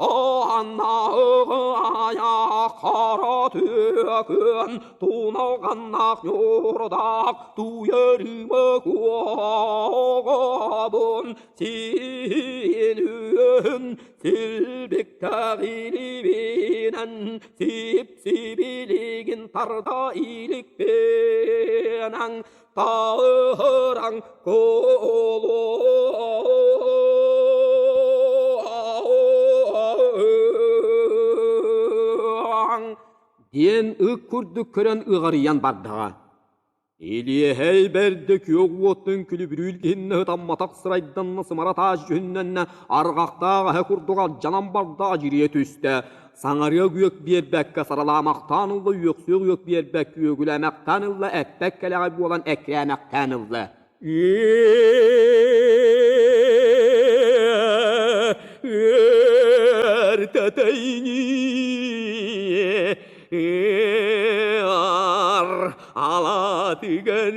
хааннаҕайа хара түөкүн туналҕаннаах ньуурдаах туйарыма куоҕабын сиин үөһүн силбиктээх илибинэн сип-сибилигин тарда иликпинэн таһыраҥ кулуаҥ диэн ык курдук көрөн ыҕарыйан бардаҕа. Илиэһэй бэрдэ күөх уоттун күлүбүрүүл иһиннэ ытамматах сырайданна сымара таас дьүһүннэннэ, арҕахтаах эһэ курдук алдьанан барда адьырыйа түстэ. Саҥарыа үөк биэрбэккэ саралаамахтаан ылла, үөхсүөх үөк биэрбэккэ үөгүлээмэхтээн ылла, эппэк кэлэҕэй буолан эккирээмэхтээн ылла.
Алаатыгар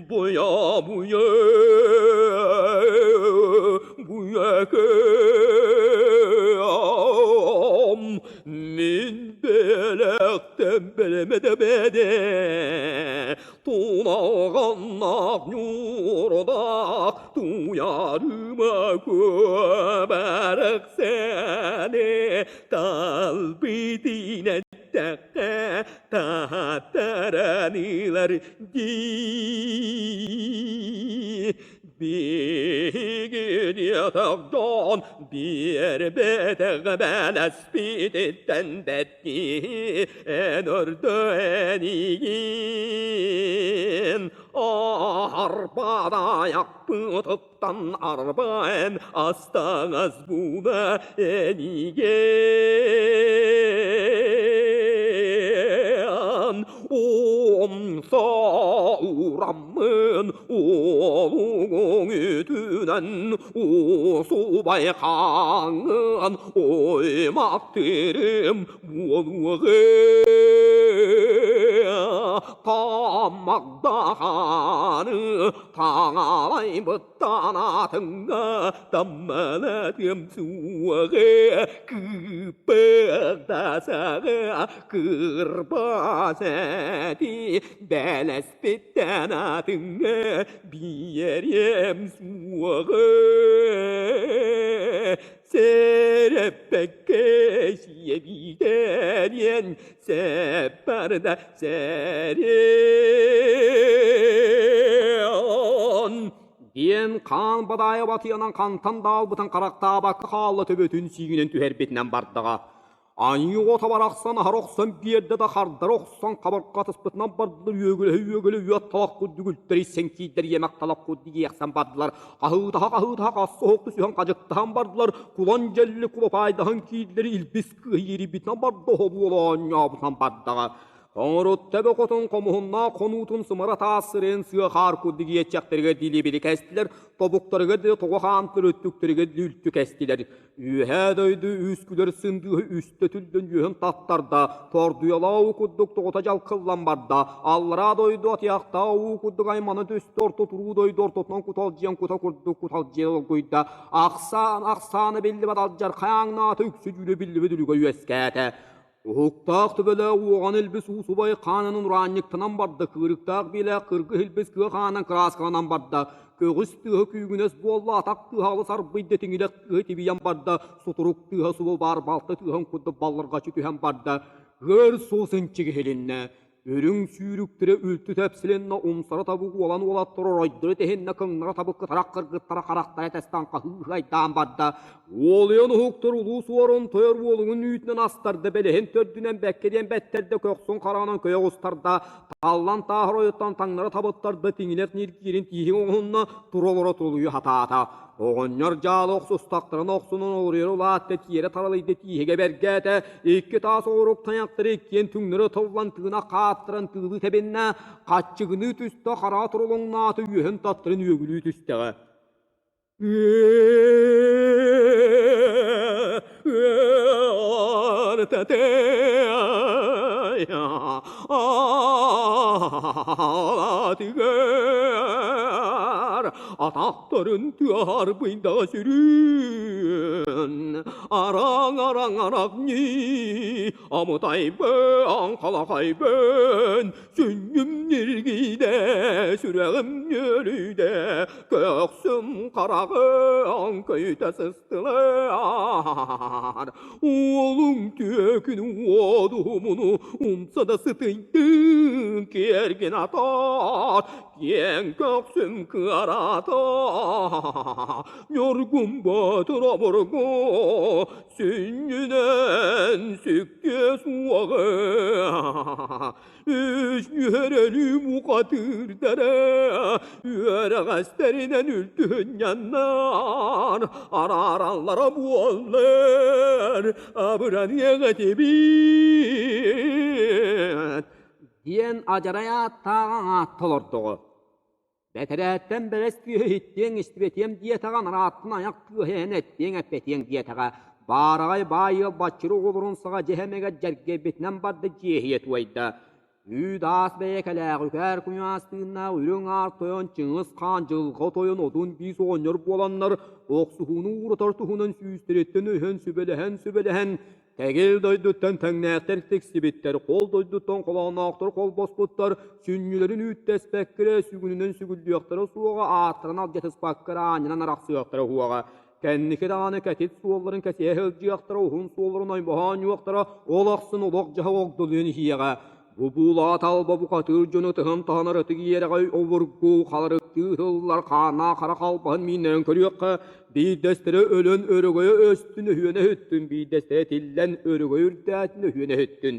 буйа буйа буйакам мин бэлэхтэн бэлэмэдэбэдэ туналҕаннаах ньуурдаах туйарыма куобарахсане талбытынан эттэххэ тааттаранылар дии биһигиниэтэх дьон биэрбэтэх бэлэспититтэн бэттии эн ордо эниигин арбадаайахпытыттан арба эн астаҥас була эниигин умса ураммын уолугуҥ үтүнэн усубай хаҥын оймактырым буолуоҕы таммагдаҕаны таҥалайбыттан атыҥҥа таммалатыам суоҕа кыыппыгдасаҕа кырбас эти бэлэспиттэн атыҥҥа биэриэм суоҕа сэрэппэккэ сиэбитэриэн сэппарда сэриэн
диэн хаан бадаайа батыйанан хантан даалбытын харахтаабакка хаалла төбөтүн сиигинэн түһэрбитинэн бардаҕа. Аньыы оҕото барахсан аһара охсон биэрдэ да хардара охсон хабарҕатыспытынан бардылар үөгүлэһэ-үөгүлэ үөт талах курдук үлтэри сэҥкиирдэр иэмэх талах курдук иэхсэн бардылар хаһыытаһа-хаһыытаһа хасса оһохту сүһэн хадьыктаһан бардылар кулан дьэлли кулапаайдаһан киирдилэр илбис кыайыырбитинэн барда оһолуол оонньообутунан бардаҕа Оҥорутта бөҕөтүн хомуһуннаах хонуутун сымара таас сырыын сыа хаар курдук иэччэхтэригэр диилибили кэстилэр, тобуктарыгар диэри тоҕо хаамтыр өттүктэригэр үлтү кэстилэр. Үөһээ дойду үскүлэр сындыыһы үстэ түллэн үөһүн таттарда, тордуйалаа уу курдук тоҕута дьалкыллан барда, аллараа дойду атыйахтаа уу курдук аймана түстэ, орто туруу дойду ортотунан куталдьыйан кута курдук куталдьыйа долгуйда, ахсаан ахсаана биллибэт алдьархай ааҥнаата үксү дьүүлэ биллибит үлүгэ үөскээтэ. Уһуктаах төбөлөөх уоҕан илбис уу субай хаанын ураанньыктанан барда, кыырыктаах биэлээх кыргы илбис кыа хаанан кырааскаланан барда, көҕүс тыаһа күүгүнэс буолла, атах тыаһа алыс арбыйда, тиҥилэх тыаһа тибийэн барда, сутурук тыаһа субу баар балта тыаһын курдук баллырҕаччы түһэн барда, ыар суос ынчык иһилиннэ. Үрүҥ сүүрүктэрэ үлтү тэпсилиннэ, умсара табык уолан уолаттар оройдоро тэһиннэ, кыҥнара табык кытарах кыргыттара харахтара тэстэн хаһыыһайдаан барда. Уолуйан уһуктар улуу суорун тойор уолугун үүтүнэн астарда, бэлэһин төрдүнэн бэккэ диэн бэттэрдэ, көхсүн хараҕынан көйө оҕустарда. Таллан тааһар ойуттан таҥнары табыттарда тиҥилэх ньиргиирин тииһин оҥоһунна, тура олоро тулуйу хатаата. Оҕонньор дьаалы охсустахтарын охсунан олоруйар улаатта, тиэрэ таралыйда тииһигэ бэргээтэ, икки таас оҕурук тайахтары иккиэн түҥнэри тыллан тыына хааттаран тыылыы тэбиннэ, хаччыгыныы түстэ, хараҕа турулуҥнаата, үөһүн таттарын үөгүлүү түстэҕэ. Атахтарын тыаһарбыйдаҕа сүрүн араҥ-араҥ арахньыы амытайбын халахайбын сүнньүм ньиргийдэ сүрэҕим ньүөлүйдэ Көхсүм хараҕын көйүтэ сыстылар, Уолуҥ түөкүн уодуһумуну умса да сытыйдын киэргин атар, Киэҥ көхсүм кыараата, Ньургун Боотур обургу сүнньүнэн сүктүө суоҕа. Үс нүһэрэлүү бухатыырдара үөрэҕэстэринэн үлтүһүнньаннар араараллара буоллар абыраныах этибит
диэн адьарай ааттааҕа аат толордоҕо. Бэтэрээттэн бэлэс тыаһы иһиттиэҥ истибэтиэм диэтэҕэ, анарааттан айах тыаһа эн эттиэҥ эппэтиэҥ диэтэҕэ, баараҕай баай ыал баччыр оҕолорун саҕа дьэһэмэгэ дьэргэйбитинэн барда дьиэһийэ туойда. Үүд-аас бэйэкэлээх үкээр куйаас тыыннаах үрүҥ аар тойон Чыҥыс Хаан дьылҕа тойон Одун биис оҕонньор буоланнар охсуһууну ууратар туһунан сүүстэриттэн өһөн сүбэлэһэн-сүбэлэһэн Тэгил дойдуттан тэҥнээхтэр тиксибиттэр, хол дойдуттан холоонноохтор холбоспуттар, сүнньүлэрин үүттэспэккэ сүгүнүнэн сүгүллүөхтэрэ суоҕа, ааттарын алдьатыспакка аанньанан арахсыахтара уоҕа. Кэнники даҕаны кэтит суолларын кэсиһэ сылдьыахтара, уһун суолларын ойбоһо оонньуохтара, ол ахсын олох-дьаһах огдолуйан иһиэҕэ. Бу буулаат алба букатыыр дьону тыһын таһынар ытык иэрэҕэй обургу халарыктыы ытыллар хааннаах хара халбаһын мииннэрэн көрүөххэ, биирдэстэрэ өлөн өрөгөйө өстүн өһүөнэ өһүттүн, биирдэстэрэ тиллэн өрөгөйө үрдээтин өһүөнэ өһүттүн.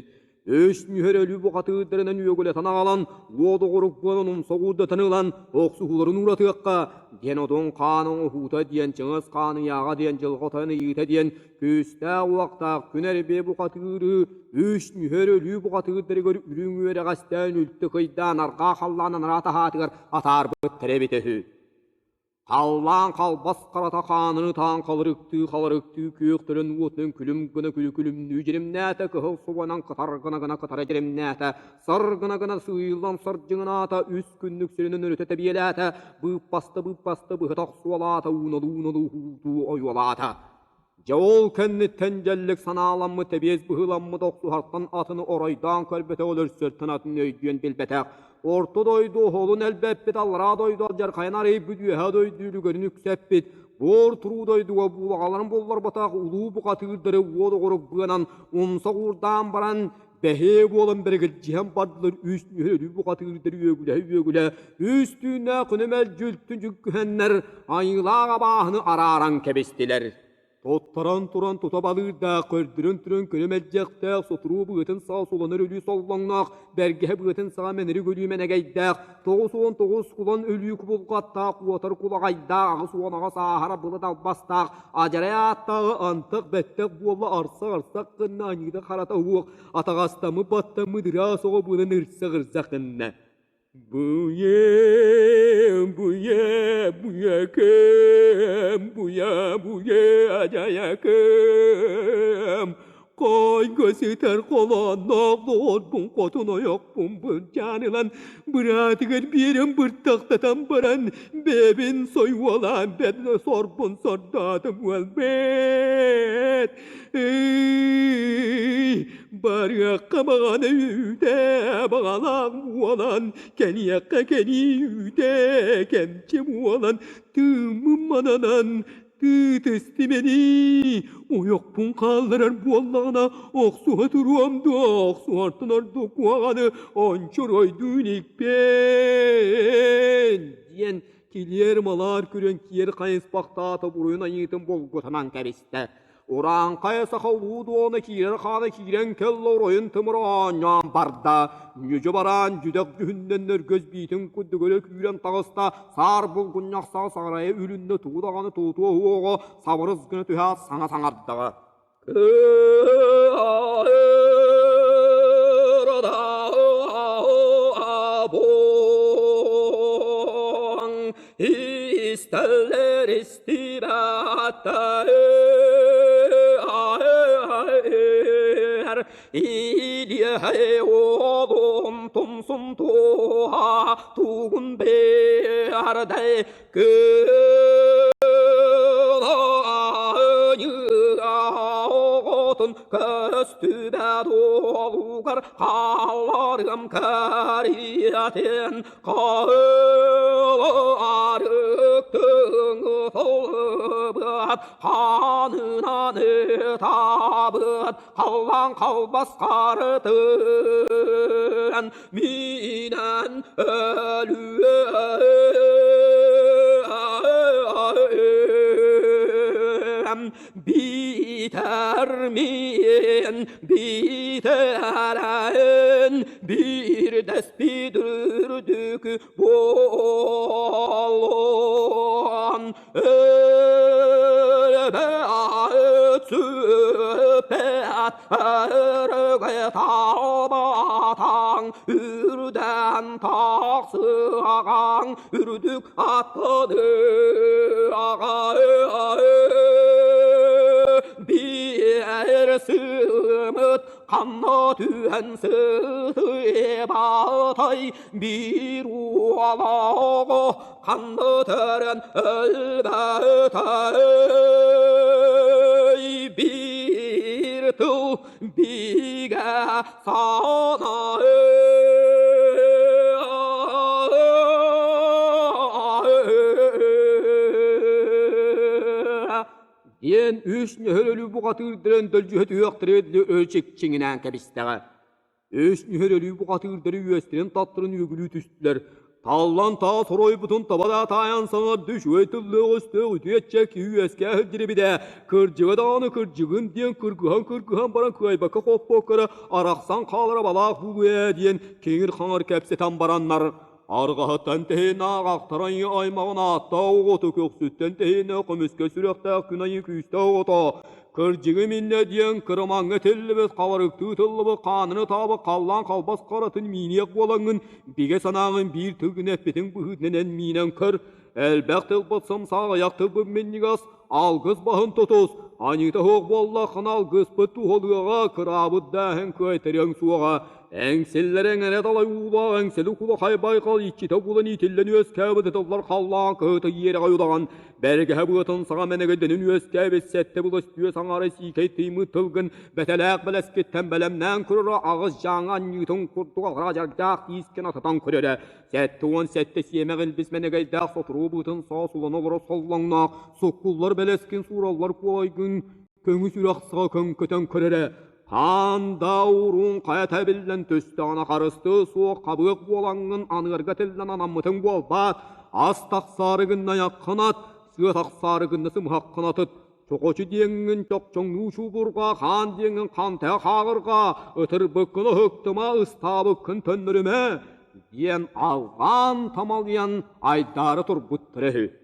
Үс нүһэр өлүү бухатыырдарынан үөгүлэтэн аҕалан, уот оҕурук буолан умса уурдатан ылан, охсуһууларын ууратыахха, диэн Одун хаан оҥоһуута диэн, Чыҥыс хаан ыйааҕа диэн, Дьылҕа тойон ыйыыта диэн, күүстээх-уохтаах күн эрбиэ бухатыыры үс нүһэр өлүү бухатыырдарыгар үрүҥ үөрэҕэстээн үлтү кыйдаан арҕаа халлаан анараа таһаатыгар атаарбыттара эбитэ үһү. Халлаан халбас харата хаанын ытаан халырыктыы-халырыктыы күөх төлөн уотунан күлүм гына күлү-күлүмнүү дьиримнээтэ, кыһыл субанан кытар гына-гына кытара дьиримнээтэ, сар гына-гына сыыйыллан сардьыҥынаата, үс күннүк сиринэн өрүтэ тэбиэлээтэ, быыппаста-быыппаста быһыта охсуолаата, ууналыы-ууналыы уһуутуу ойуолаата. Дьэ ол кэнниттэн дьэллик санааламмыт тэбиэс быһыыламмыт охсуһартан атыны оройдоон көрбөтөх өлөрсөртөн атын өйдүөн билбэтэх. Орто дойду оһолун элбэппит, аллараа дойду алдьархайын арыйбыт, үөһээ дойду үлүгэрин үксэппит, буор туруу дойдуга буулаҕаларын булларбатах улуу бухатыырдары уот оҕурук быанан умса куурдаан баран бэһиэ буолан бэригирдьиһэн бардылар үс нүһэр өлүү бухатыырдары үөгүлэһэ-үөгүлэ үс түүннээх күнү мэлдьүлтүн дьүккүһэннэр айыылаах абааһыны арааран кэбистилэр. Туттаран туран тута балыырдаах, көрдөрөн туран көнө мэлдьэхтээх, соторуу быатын саҕа суланар өлүү соллоҥноох, бэргэһэ быатын саҕа мэнэри өлүү мэнэгэйдээх, 99 кулан өлүү кубулҕаттаах, уотар кулаҕайдаах, 88 ааһара былыт албастаах, адьарай ааттааҕы антах бэттэх буолла арсах-арсах гынна аньыыта харата уох, атаҕастаммыт баттаммыт ыраас оҕо буолан ырсах-ырсах гынна.
Буе, буе, буякем, буя, буе, ажаякем. Койго сытар холоонноох доҕорбун хотун ойохпун былдьаан ылан быраатыгар биэрэн быртахтатан баран бэйэбин сойуолаан бэт сорбун сордоотум уолбет. Эй, барыахха баҕана үүтэ баҕалаах буолан, кэлиэххэ кэлии үүтэ кэмчи буолан, тыыммын мананан тыытыстимэний, ойохпун хаалларар буоллаҕына, охсуһа туруом дуо, охсуһартан ордук куһаҕаны ончуройдуу иликпин
диэн килиэр-малаар күрэн киэр хайыспахтаата буруйун айыытын булгутунан кэбистэ.
Урааҥхай саха улуу дуона киирэр хаана киирэн кэллэ оройун тымыра оонньоон барда. Ньүдьү бараан дьүдэх дьүһүннэн өргөс биитин курдук өрө күүрэн таҕыста, саар булгунньах саҕа саҕарайа үлүннэ тугу даҕаны туутуо уоҕа сабырыс гына түһээт саҥа саҥардаҕа.
Истэллэр истибэттэр Илиэһэй уолун тумсун туоһа тугун бэрдэй Оҕотун көстүбэт уолугар хаалларыам кэриэтин Арыктыҥ сылбыат хаанынан ытаабыт халлаан халбас харытын минэн өлүөм Битэр мин битэрэн биирдэспит үрдүк буолуон Өлбөт сүппэт өрөгө талбатаҥ үрдэн тахсыаҕаҥ үрдүк аттыныаҕа биир сымыт ханна түһэн сытыйбатай биир уолаҕа ханна төрөн өлбөтэй биир тыл бигэ санаа
Диэн үс ньөһөр өлүү бухатыырдарын дөлдьүһэ түһүөхтэрэ өлчик-чиҥинээн кэбистэҕэ. Үс нүһэр өлүү бухатыырдары үөстэрин таттарын үөгүлүү түстүлэр. Таллан таас оройбутун таба да таайан саҥарды үчүгэй тыллаах өстөөх үтүөччэ киһи үөскээ сылдьар Кырдьыга даҕаны кырдьыгын диэн кыргыһан-кыргыһан баран кыайбакка хоппокко эрэ арахсан хаалара балаах буолуо ээ диэн киҥир-хаҥар кэпсэтэн бараннар Арҕаһыттан тэһиинэ ааҕахтар айыы аймаҕын ааттаах оҕото көхсүттэн тэһиинэ көмүскэ сүрэхтээх күн айыы күүстээх оҕото кырдьыгым иннэ диэн кырамаҥҥа тиллибит хабарыктыы тыллыбыт хааныны таабыт халлаан халбас харатын мииниэх буолаҥҥын бигэ санааҕын биир тылгын эппитиҥ быһыытынан эн миинэн көр элбэх тылбыт сымсаах айах тылбыт минньигэс алгыс баһын тутус аньыыта суох буоллаххына алгыспыт туһалыаҕа кыраабыт дааһын кыайтарыаҥ суоҕа Эҥсиллэрэ эҥэрэ далай уулаах эҥсили кулахай байҕал иччитэ булан иитиллэн үөскээбит ытыллар халлаан кыһыта иэрэҕэй удаҕан бэргэһэ быатын саҥа мэнэгэйдэнин үөскээбит сэттэ былас түөс аҥаара сиикэй тыймыт тылгын бэтэлээх бэлэскиттэн бэлэмнээн көрөрө аҕыс дьааҥы анньыытын курдук алҕаа дьардаах тиискин ататан көрөрө 77 сиэмэх илбис мэнэгэйдээх сотору быытын саас улана олоро соллоҥноох суккуллар бэлэскин суураллар куолайгын көҥүс үрэх саҕа көҥкөтөн көрөрө Хаан да уруун хайа тэбиллэн түстэҕинэ харыстыы суох хабыах буолаҥҥын аныарга тиллэн анаммытыҥ буолбаат, ас тахсаары гынна айаххын ат, сыа тахсаары гынна сымыһаххын атыт, чохочу диэҥҥин чохчоҥнуу чуубурҕа, хаан диэҥҥин хантайа хааҕырҕа, ытырбыккын ыһыктыма, ыстаабыккын төннөрүмэ диэн алҕаан тамалыйан айдаара турбуттара үһү.